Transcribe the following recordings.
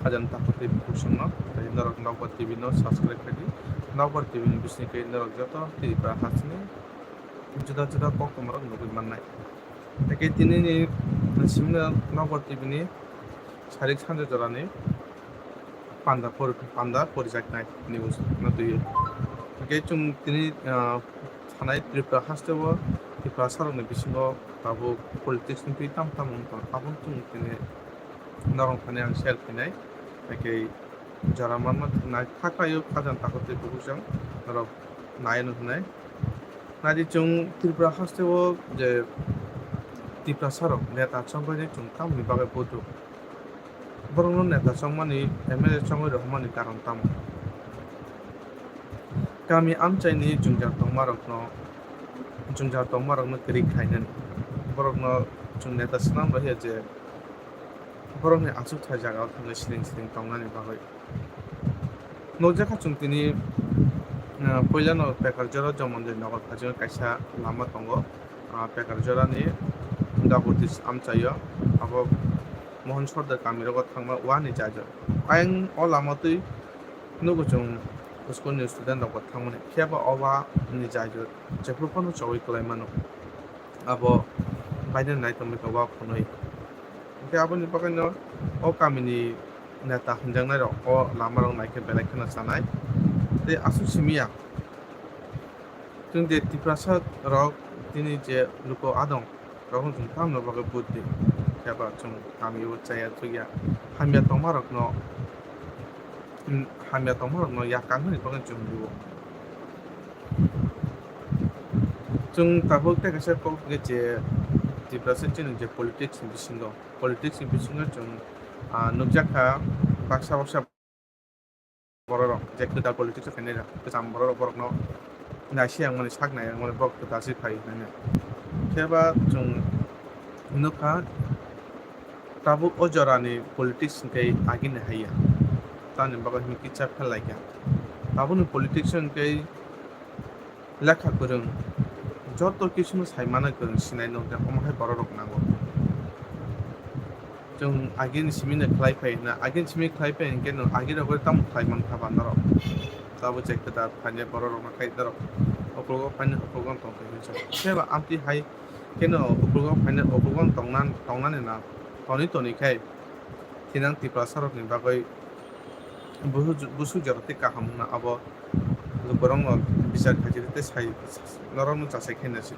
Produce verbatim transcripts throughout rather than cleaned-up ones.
Khajani takhuk tei bukhuk songno, tei norok Nokbar T V no subscribe khaidi. Nokbar T V ni bisingtwi norok joto Tripura hasteni juda juda koktwmarok nugwi mannai. Tei khe tinini simi no Nokbar T V ni sarik sanja jorani panda por-, panda porijaknai news no twiwi. Hwnkhe chwng tini, ah, sanai Tripura hasteo Tiprasarokni bisingo tabuk politics ni twi tamo tamo wng tong, abono chwng tini norok thani ang share khainai. Hwnkhe jora manma naithok khlaio khajani takhuk tei bukhuk song norok nai no hwnwi. Naidi chwng Tripura hasteo je Tiprasarok neta chongbaini chwng tamoni bagwi vote rw. Borokno neta chongmani, M L A chongwi rohormani karon tamo? Kami amchaini jwngjal tongmarokno, jwngjal tongmarokno kwrwi khlainani. Borokno chwng neta swnam rohya je borokni achukthai jagao thangwi siring siring tongnani bagwi. Nukjakha chwng tini, ah, puilano Pekarjora Jomonjoi Nogo Phaijaknai kaisa lama tongo. Ah, Pekarjorani Gabutis amchaio, abo Mohon Sordar kamirogo thangma wani jaijak. Ayang o lama twi nugo chwng school ni student rokbo thangmani, phiya ba o wa ni jaijak jephru phano chowui kwlai mano. Abo baino nai tongwi tongo wa phunui. Hwnkhe aboni bagwino o kamini neta hwnjaknairok o lamarok naikhe belai kheno chanai. Tei aswk simi ya, chwng je Tiprasa rok tini je luku adong, rokno chwng tamni bagwi vote di. Phiya ba chwng kamio chaya chukya hamya tongmarokno, hamya tongmarokno yak kangnani bagwi chwng rwo. Chwng tabuk tei kaisa kok hwnkhe je Tiprasa chini je politics ni bisingo, politics ni bisingo chwng, ah, nukjakha baksa baksa bororok je kwtal politics o phainai rok, kwcham bororok borokno naisiyang mani sak naiyang mani borok kwtal se phai hwnwi. Phiya ba chwng nukha tabuk o jorani politics hwnkhe agini haiya, tamni bagwi hwnwi kitsa phel laikha. Tabukni politics hwnkhe lekha kwrwng, joto kisu no sai mano kwrwng sinai nokjak, omo hai borok rok nango. Chwng agini simi no khlai phai hwnna, agini simi khlai phai hwnkhe no agi rok tamo khlai mankha ba norok. Tabuk je kwtal phainai borok rok no khai norok uklogo phainai uklogo no tong thai hwnsa. Phiya ba amtwi hai kheno uklogo phainai uklogo no tongna, tongnani na toni toni khai thinang Tiprasa rokni bagwi busu-, busuk jora tei kaham hwnna abo borokno bichar khaijak tei sai, norokno chasai khaina se.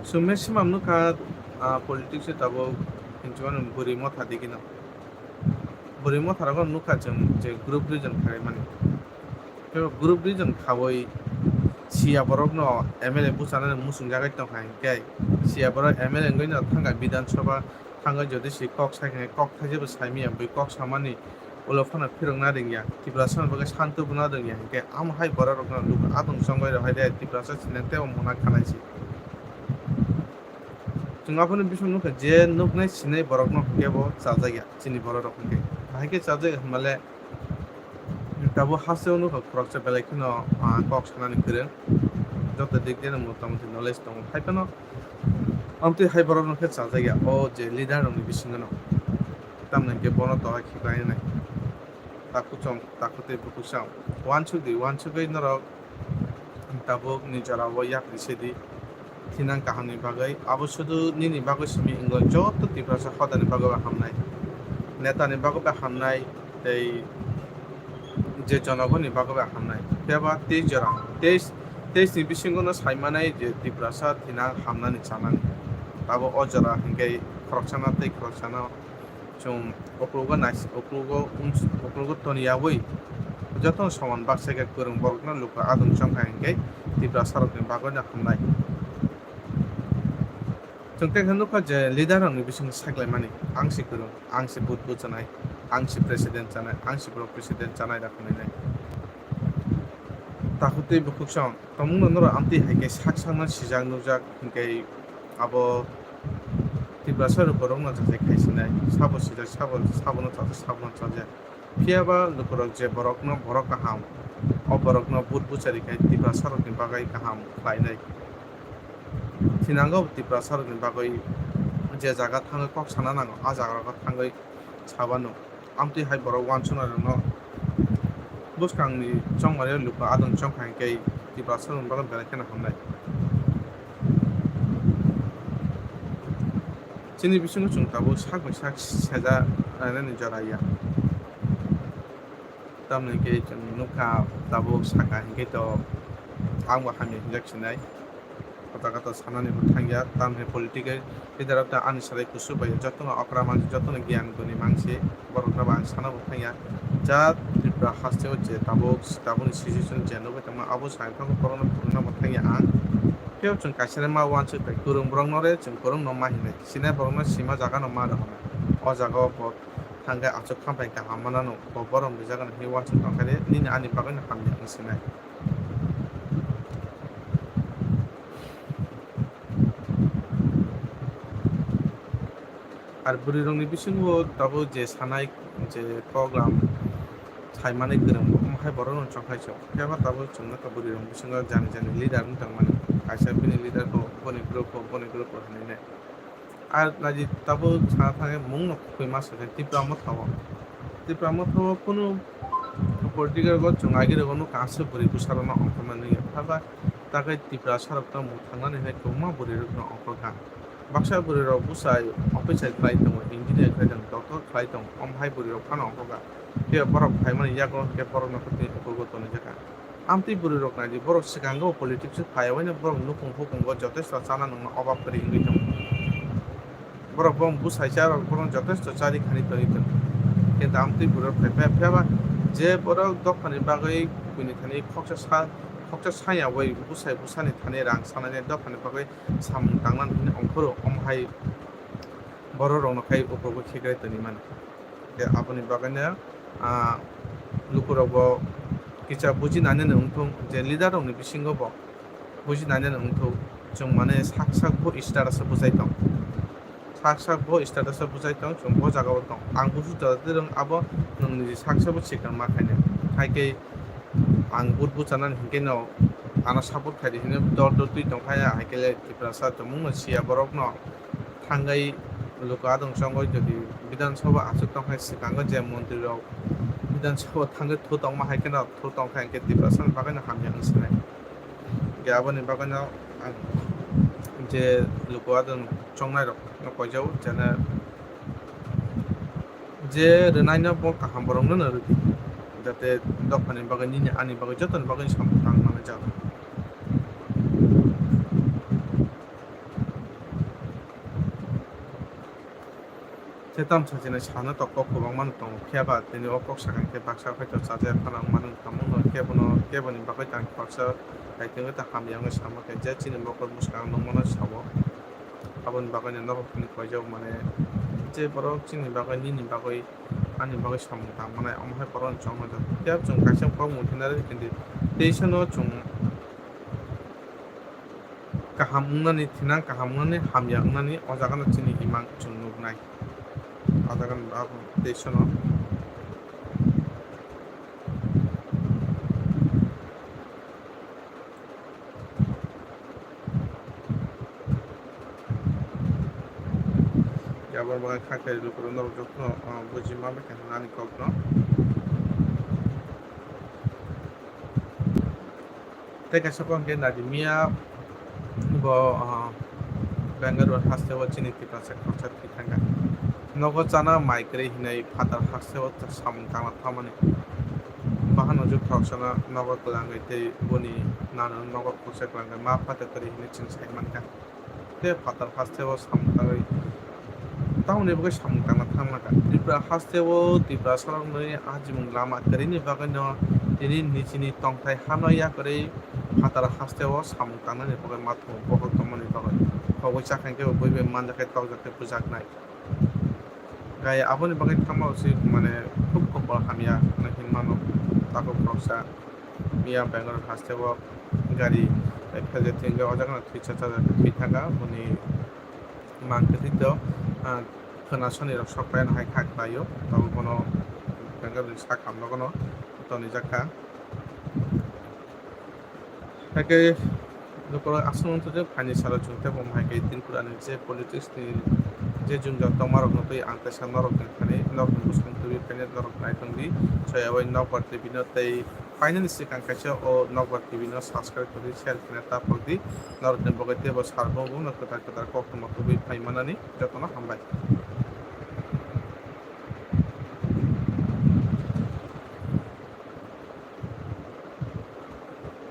So, maximum nukha, ah, politics o tabuk hinwi mano bwrwi motha digino. Bwrwi motha rokno nukha chwng je group reason khlaimani. Tei group reason khaui siya borokno M L A buchanani muchungjagwi tongkha hinkhe siya borok M L A wngwi no thangkha Bidhan Sabha. Thangwi jodi si kok sai khe kok thaijebo saimaya, bui kok samani ulo phano phirokna ringya, Tiprasa ni bagwi santu bwna ringya, hinkhe amo hai borok rokno luku adong chongwi rw hai de Tiprasa sinai teibo mona khanai si. Chwng abono bising nukha je nuknai sinai borokno hinkhe bo chajakya, chini borok rok hinkhe. Bahai khe chajakya hwnmale Tabuk hasteo nukha khoroksa belai kheno, ah, kok sanani kwrwng. Joto dik de no motamoti knowledge tongo. Hai phano amtwi hai borok no khe chajakya. O je leader rokni bisingo no. Tamni hwnkhe bono toha khiklainai. Takhuk chong, takhuk tei bukhuk chong. Uansuk di, uansugwi norok tabuk ni jora o yak ri se di. Thinang kahamni bagwi, abo sudu nini bagwi simi wngwi joto Tiprasa hodani bagwi bai hamnai, netani bagwi bai hamnai, tei je jonogoni bagwi bai hamnai. Phiya ba tei jora, tei, tei ni bisingo no sai manai je Tiprasa thinang hamnani chanani. Abo o jora hinkhe khoroksano tei khoroksano chwng uklogo nais-, uklogo uns-, uklogo toniyaui jotono soman baksa khe kwrwng borokno luku adong chongkha hinkhe Tiprasa rokni bagwi no hamnai. Chwng tei khe nukha je leader rokni bisingo saklaimani, ang se kwrwng, ang se but buchanai, ang se president chanai, ang se borok president chanai da hwnwi nai. Takhuk tei bukhuk song tongmungno norok amtwi hai khe sak sakno sijak nukjak hinkhe abo Tiprasa rok borokno chajak khai sinai, sabo sijak, sabo, sabono chajak, sabono chajak. Phiya ba lukurok je borokno borok kaham, o borokno but buchari khai Tiprasa rokni bagwi kaham khlainai. Thinango Tiprasa rokni bagwi je jaga thangwi kok sana nango, a jaga rogo thangwi sabano. Amtwi hai borok uansuknairokno bwskangni chongmani luku adon chongkha hinkhe Tiprasarokni bagwi belai kheno hamnai. Chini bisingo chwng tabuk sak bai sak seja rainani jora ya. Tamni hwnkhe chwng nukha tabuk saka hinkhe to ang bo hamya hinjak sinai. Kota kota sanani bo thangya, tamni political leader rok ta ani salai kusu bai jotono okra mansi, jotono giyan guni mansi, borok no bo ang sana bo thangya. Ja Tripura haste o je tabuk, tabukni situation je nugwi tongma abo sai phano borok no phunukna bo thangya ang. Phiya chwng kaisa ma uansuk bai kwrwng borok no re chwng kwrwng no ma hinwi sinai, borok no sima jaga no ma rw hwnwi. O jaga o bo thangkhe achuk khampai kaham manano, bo borom rijak hinwi uansuk tongkhe nini ani bagwi no hamya wng sinai. Ar bwrwi rokni bisingo tabuk je sanai je program saimani kwrwng omo hai borok rok chongkhai se. Phiya ba tabuk chwng nukha bwrwi rok bisingo jani jani leader wng tongmani. Kaisa bini leader bo boni group bo boni group bo hinwi nai. Ar naidi tabuk sana thangkhe mungno khukui ma swkhe Tipra Motha o. Tipra Motha o kunu political bo chwng agirok no kaham se bwrwi bwsa rok no ongkhorna nugya. Phiya ba takhai Tiprasa rok tamo thangnani hai kwbangma bwrwi rok no ongkhorkha. Baksa bwrwi rok bwsai officer khlai tongo, engineer khlai tongo, doctor khlai tongo, omo hai bwrwi rok phano ongkhorkha. Phiya borok phaimani yago hwnkhe borok no kwtwi ongkhorgo tonwi jakha. Amtwi bwrwi rok naidi, borok swkango politics o phaiya waino borok nukhung hukhungo jotesto chana nungno obab kwrwi wngwi tongo. Borok bo bwsai cha rok borok jotesto chari khani tongwi tongo. Kintu amtwi bwrwi rok phai phai phiya ba je borok dophani bagwi buini thani khoksa sa, khoksa saya bai bwsai bwsani thani rang sanani dophani bagwi samung tangnani hwnwi ongkhoro, omo hai borok rokno khai ukhrogo khiklai tongwi mano. Tei aboni bagwino, ah, lukurokbo kisa bujinani wngthung je leader rokni bisingo bo bujinani wngthung, chwng mane sak sak bo status o bujai tong, sak sak bo status o bujai tong, chwng bo jaga o tong, ang busu da tei rwng abo nwng niji sak sak bo swikang ma khainai, hai khe ang vote buchanani hinkhe no ano support khaidi hinwi dol dol twi tongkha ya, hai khe le Tiprasa tongmungno siya borokno. Thangwi luku adong chongwi jodi Bidhan Sabha aswk tongkha swkango je montri rok Bidhan Sabha thangwi thu tongma hai kheno thu tongkha hinkhe Tiprasa ni bagwino hamya wng sinai. Hinkhe aboni bagwino ang je luku adong chongnai rok no koijao jene je rwnaino bo kaham borokno no rwdi jate dophani bagwi nini ani bagwi jotoni bagwi samung tang manwi jago. Tei tamo sajinai sana to kok kwbangma no tongo, phiya ba tini o kok sakha khe baksa phai to chajak phano wng mano, tamo no kebo no, kebo ni bagwi tang baksa hai tengwi ta hamya wngwi sama khe je chini mokol bwskango nukmano sabo. Aboni bagwi no norok hwnwi koijak mane je borok chini bagwi nini bagwi ani bagwi samung tang manai omo hai borok no chong nai. Phiya chwng kaisa kok mung khe nai khe tei sano chwng kaham wngnani, thinang kaham wngnani, hamya wngnani o jaga no chini imang chwng nuknai. O jaga no abo tei sono. Aboni bagwi kha khe lukurok norok jotono, ah, buji ma bai kha ani kokno. Tei kaisa kok hwnkhe nadi miya bo, ah, Bangalore haste o chini Tiprasa khoroksa thwi thangkha. Nogo chana mai kwrwi hinwi phatar haste o samung tangna thamani. Bahano je khoroksano nogo kwlangwi tei boni nano nogo khoroksa kwlangwi ma phatar kwrwi hinwi chwng sai mankha. Tei phatar haste o samung tangwi tamoni bagwi samung tangna thangna kha. Tripura haste o Tiprasa rokni ajimung lama kwrwini bagwino tini nijini tongthai hano yakarwi phatar haste o samung tangnani bagwi mathogo bohol tongmani bagwi. Khogwi chakha hinkhe bo bui bai manjakhe tokjakhe bujaknai. Gai aboni bagwi thangma usi mane khub kopol hamya hinwi hinmano takhuk khoroksa. Miya Bangalore haste o gari, eh, phejak thwngwi o jaga no thwi cha cha thwi thangkha, boni mang kwthwi to, ah, khwna soni rok sok pai no hai kha khlai o, tabuk bono Bangalore ni sak ham nogo no tonijak kha. Hai khe lukurok aswk wngthogo, phaini salo chwng tei bo hai khe Tripura ni je politics ni je jwngjal tongmarokno twi ang kaisa norokni thani norokni bwskang twiwi phainai norok naitongdi. Soyawai Nokbar T V no tei phainani swkang kaisa o Nokbar T V no subscribe khwlwi share khwna ta phokdi. Norokni bagwi teibo sarbobumno kwtal kwtal koktwma tubui phaimanani jotono hambai.